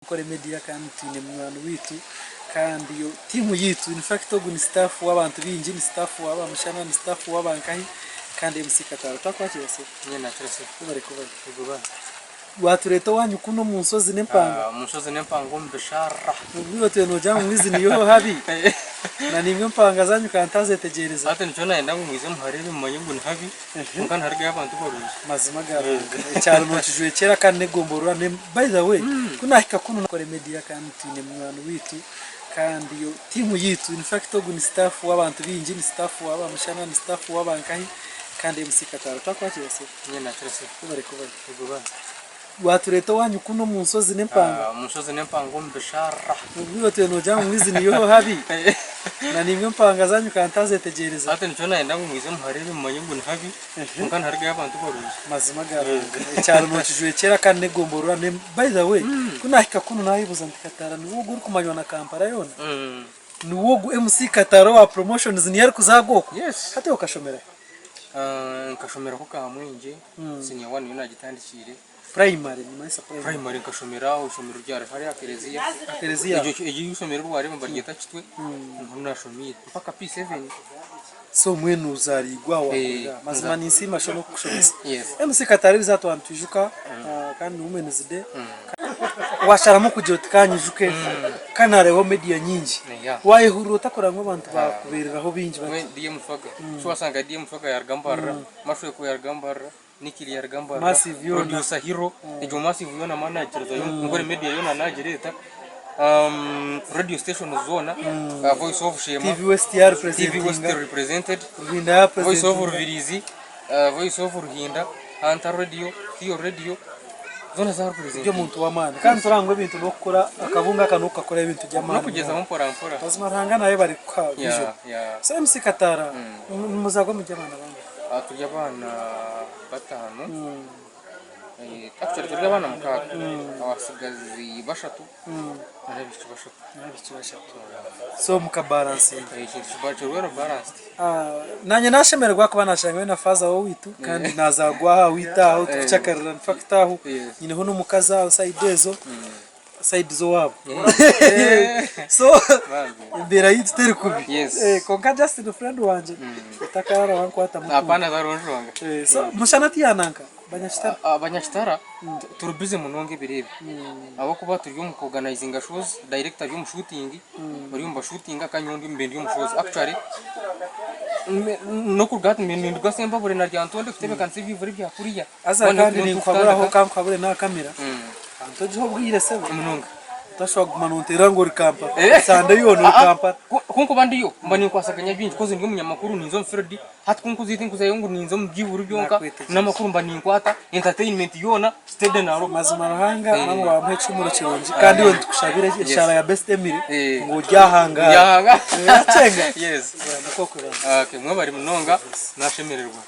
Nkore media kandi twine munywani waitu kandi yo tiimu yaitu in fact ogu ni staff w'abantu baingi ni staff wa Rwamushana ni staff wa Nkahi kandi MC Kataaro twakwakira sebo? Nyowe nakira sebo. Webare kubayo. Yego bana. Watureeta owanyu kunu omu nshozi n'empanga. Omu nshozi n'empanga omu bisharara. Obwo otwire noogira ngu izi niyo habi na naimwe empanga zanyu ka ntazetegyereza. Hati nikyo nayenda ngu mwije muhareebe mumanye ngu ni habi kwonka niharugayo abantu barungi. Mazima ga Ruhanga ekyaro nokijwekyera kandi n'egomborora ne by the way ku nahika kunu Nkore media kandi twine munywani waitu kandi yo tiimu yaitu in fact ogu ni staff w'abantu baingi ni staff wa Rwamushana ni staff wa Nkahi kandi MC Kataaro twakwakira sebo? Nyowe nakira sebo. Webare kubayo. Yego bana. Watureeta owanyu kunu omu nshozi n'empanga. Omu nshozi n'empanga omu bisharara. Obwo otwire noogira ngu izi niyo habi na naimwe empanga zanyu ka ntazetegyereza. Hati nikyo nayenda ngu mwije muhareebe mumanye ngu ni habi kwonka niharugayo abantu barungi. Mazima ga Ruhanga ekyaro nokijwekyera kandi n'egomborora ne by the way ku nahika kunu nayebuuza nti Kataara niwe ogu orikumanywa na Kampala yoona? Niwe ogu MC Kataara owa promotions niyo arikuza okwo? Yes. Hati okashomera hi? Nkashomerako Kamwengye senior one niyo nagitandikiire. Primary nimanyisa primary. Primary nkashomera aho ishomero rya hariya aha kereziya. Aha kereziya aho. Eryo ishomero eri wareeba nibaryeta Kitwe niho nashomiire mpaka P7. So mbwenu ozariirwe aho wakurira aho. Mazima ninsiima sho n'okukushomesa. Yes. MC Kataara eriizooba twaba nitwijuka kandi ni Women's Day. Washaramu kugira oti kanyijuke kandi nareebaho media nyingi. Wayehurira ota kureba ngu abantu bakubereraho bingi bati? DM Swaga. So wasanga DM Swaga yaruga Mbarara, Mashweko yaruga Mbarara. Nikiri yaruga Mbarara, Massive yoona. Producer Hero, egyo Massive yoona mani nagirizayo, Nkore Media yoona nagireeta, radio stations zoona, Voice of Sheema, TV West ya TV West representinga, represented, Ruhinda ya Voice of presentinga. Rubirizi, Voice of Ruhinda, Hunter Radio, Theo Radio, zoona za Ori representinga. omuntu w'amaani kandi turanga ngu ebintu n'okukora akabungo aka n'okukakora ebintu by'amaani N'okugyezaho munonga. mpora mpora. Mazima Ruhanga naayebare kukuha vision. Yeah, yeah. So MC Kataara, muzagwa muri abaana bangahi? Turi abaana bataano, actually turi abaana mukaaga, abatsigazi bashatu n'abaishiki bashatu. N'abaishiki bashatu. So mukabalansinga. Ekintu kiba kiri well balanced. Naanye nashemererwa ahakuba nashanga na faaza w'owaitu kandi nazaagwa aha owaitu aho turikucakarira in fact aho nyineho n'omukazi aho sayidi ezo. Side z'owaabo so embeera yaitu teri kubi kwonka just ni friend wangye otakarara wankwatamu okuntu so mushana tiyananka banyakitara. Abanyakitara turi busy munonga ebiro ebi ahabw'okuba turi omu ku organizinga shows, director ari omu shooting, bari omu bashutinga kandi nyowe mbe ndi omu shows actually n'okuruga hati ninduga Sembabule na Lyantonde kutebeekanisa eby'eivura ebya kuriya. Haza kandi ninkuhaburaho kankuhabure naha kamera kantu ogihe obwire sebo Munonga. otashobora kuguma nonteera ngu ori Kampala Sunday yoona ori Kampala. Ku nkuba ndiyo mba ninkwasaganya bingi coz ndi omunyamakuru ninza omu field hati ku nkuza tinkuzayo ngu ninza omu byihuri byonka Nakwetegyereza. n'amakuru mba ninkwata entertainment yoona steady naro. Mazima Ruhanga mama wamuha ekihumuro kirungi kandi iwe nitukushabira eshaara ya Best Emily Eh. ngu oryahangara. Oryahangara. Okyenga? Yes. Nikwo okubanza. Okay mwebare munonga nashemererwa.